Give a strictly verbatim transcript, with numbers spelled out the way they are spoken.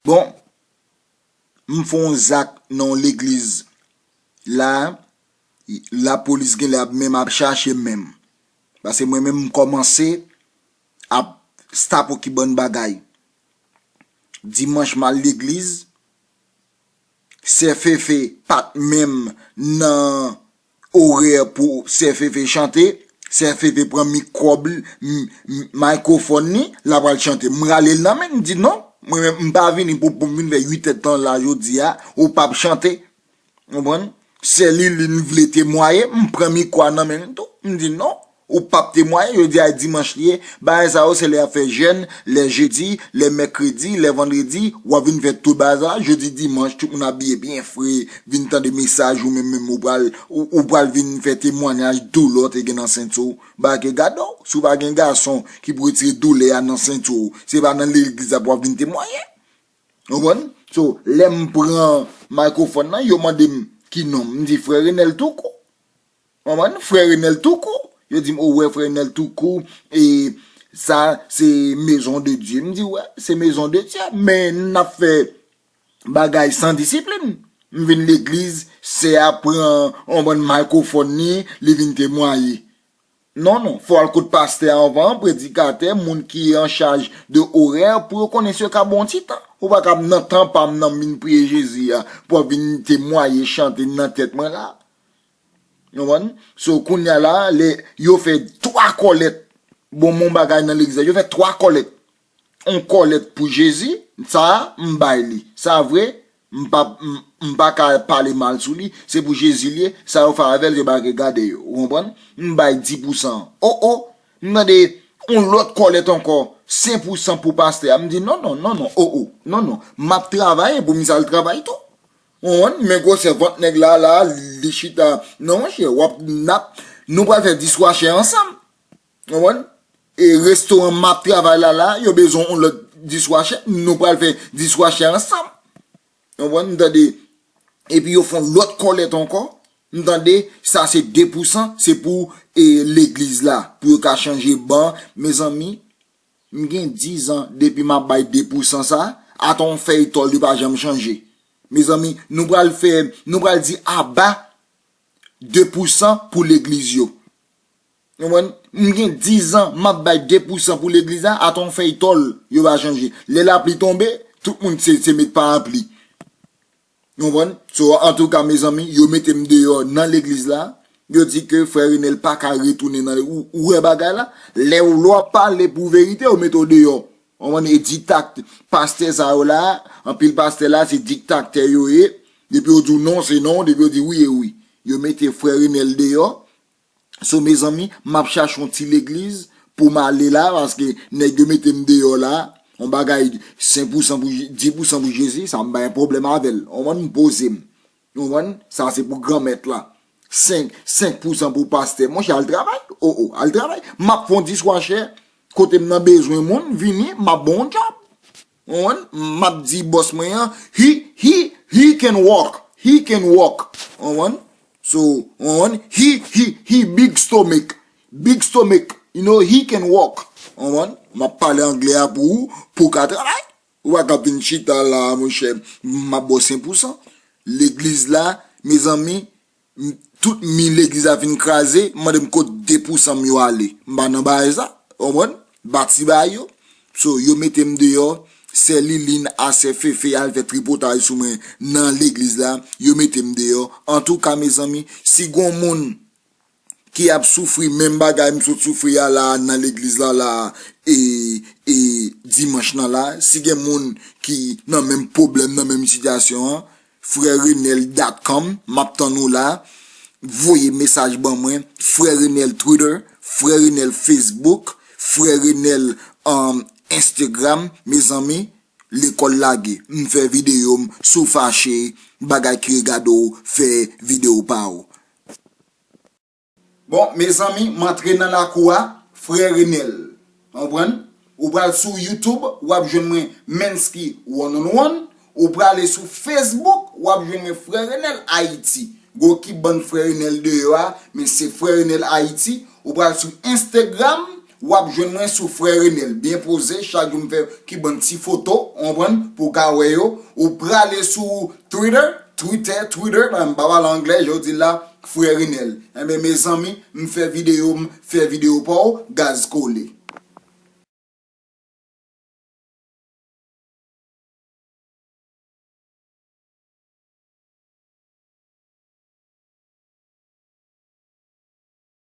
Bon, m fè yon zak nan yon legliz la, lapolis genlè ap menm ap chache m menm. Paske mwen menm m kòmanse ap stapo ki bann bagay. Dimanch m al legliz, Sè Fefe pa t menm nan orè pou Sè Fefe chante. Sè Fefe pran mikwo, m- m- mikrofòn li, l ap al chante. M rale l nan men l, m di non, mwen menm m pa vini pou pou m vin fè uit èdtan la jodi a, ou p ap chante. Konprann? Sè Liline vle temwaye, m pran mikwo a nan men l tou. M di non, ou p ap temwaye, jodi a dimanch li ye. Bagay sa yo se lè y ap fè jèn, lè jedi, lè mèkredi, lè vandredi, w ap vin fè tout bagay sa. Jodi dimanch, tout moun abiye byen fre, vin tande mesaj ou menm menm ou pral ou, ou pral vin fè temwayaj doulè w te gen nan senti w. Bagay ke gade w, si w pa gen gason ki pou retire doulè a nan senti w, se pa nan legliz la pou w ap vin temwaye. Konprann? So, lè m pran mikrofòn nan, yo mande m ki non m, m di frè Renel Toukou. Konprann? Frè Renel Toukou. Yo di m, o wè, frè Renel Toukou, e sa se Maison de Dieu. M di wè, se Maison de Dieu, men n ap fè bagay san disiplin. M vin legliz, sè a pran yon bann mikrofòn li, li vin temwaye. Non, non, fò w al kot pastè a anvan, predikatè, moun ki an chaj de orè, pou yo konnen si yo ka ba w yon ti tan. Ou pa ka nan tan pa m nan m vin priye Jezi a, pou w ap vin temwaye, chante nan tèt mwen la. Konprann? So, kounye a la, lè yo fè twa kòlèt, bon, mon bagay nan legliz la, yo fè twa kòlèt. On kòlèt pou Jezi, sa a, m bay li. Sa vre, m pa, m, m pa ka pale mal sou li, se pou Jezi li ye, sa yo fè avè l, se bagay gade yo, ou konprann? M bay dis pousan. O, o, m tande on lòt kòlèt ankò, senk pousan pou pastè a. M di, non, non, non, non, o, o, non, non, m ap travay, e pou m sa l travay tou. Ou konprann? Men gwosè vant nèg la, la, li chita, non, monchè, w ap, n ap, nou pral fè diswachè ansanm. Konprann? E restoran m ap travay la, la, yo bezwen yon lòt diswachè. Nou pral fè diswachè ansanm. Konprann? M tande. Epi yo fè yon lòt kòlèt ankò. M tande, sa se de pousan, se pou e, legliz la. Pou yo ka chanje ban. Mezanmi, m gen diz an depi m ap bay de pousan sa. Ata yon fèy tòl li pa janm chanje. Mezanmi, nou pral fè, nou pral di aba de pousan pou legliz yo. Konprann? M gen diz an, m ap bay de pousan pou legliz la, ata yon fèy tòl, yo pa chanje. Lè lapli tonbe, tout moun se, se met parapli. Konprann? So, antouka, mezanmi, yo mete m deyò nan legliz la. Yo di ke frè Renel pa ka retounen nan le-, ou, ou wè bagay la? Lè w, lè w ap pale pou verite, yo mete w deyò. Konprann? E diktat-, pastè sa yo la, anpil pastè la, se diktatè yo ye. Depi yo di w non, se non, depi yo di wi, e wi. Yo mete frè Renel deyò. So, mezanmi, m ap chache yon ti legliz pou m ale la, paske nèg yo mete m deyò la, yon bagay senk pousan pou Je-, dis pousan pou Jezi, sa m pa gen pwoblèm avè l. Konprann? M poze m. Konprann? Sa se pou Granmèt la. Senk, senk pousan pou pastè. Monchè, al travay. O, o, al travay. M ap fè yon diswachè. Kote m nan bezwen moun, vini, m ap ba w yon djòb. Konprann? M ap di bòs mwen an, he, he, he can work. He can work. Konprann? So, konprann? He, he, he big stomach. Big stomach. You know, he can work. Konprann? M ap pale anglè a pou ou, pou w ka travay. Ou pa ka vin chita la, monchè, m ap ba w senk pousan. Legliz la, mezanmi, m, tout mi legliz la fin kraze, m mande m kot de pousan m yo ale. M pa nan bagay sa, w konprann? Bati bagay yo. So, yo mete m deyò, sè Liline a sè Fefe al fè tripotaj sou mwen nan legliz la, yo mete m deyò. Antouka, mezanmi, si gon moun ki ap soufri menm bagay m sot soufri a la nan legliz la la, e, e dimanch nan la, si gen moun ki nan menm pwoblèm, nan menm sitiyasyon an, frè renel dot com, m ap tann ou la. Voye mesaj ban mwen, frè Renel Twitter, frè Renel Facebook, frè Renel, um, Instagram. Mezanmi, lekòl lage. M fè videyo m, si w fache, bagay ki regade w, fè videyo pa w. Bon, mezanmi, m antre nan lakou a, frè Renel. Konprann? Ou pral sou YouTube, w ap jwenn mwen Mensky one on one. Ou prale sou Facebook, w ap jwenn mwen frè Renel Ayiti. Gon ki bann frè Renel deyò a, men se frè Renel Ayiti. Ou pral sou Instagram, W ap jwenn mwen sou Frè Renel. Byen poze, chak jou m fè ki bann ti foto, w konprann, pou w ka wè yo. Ou prale sou Twitter, Twitter, Twitter, m pa pale anglè, jan w di la, Frè Renel. Enben, mezanmi, m fè videyo, m fè videyo pa w, gaz kole.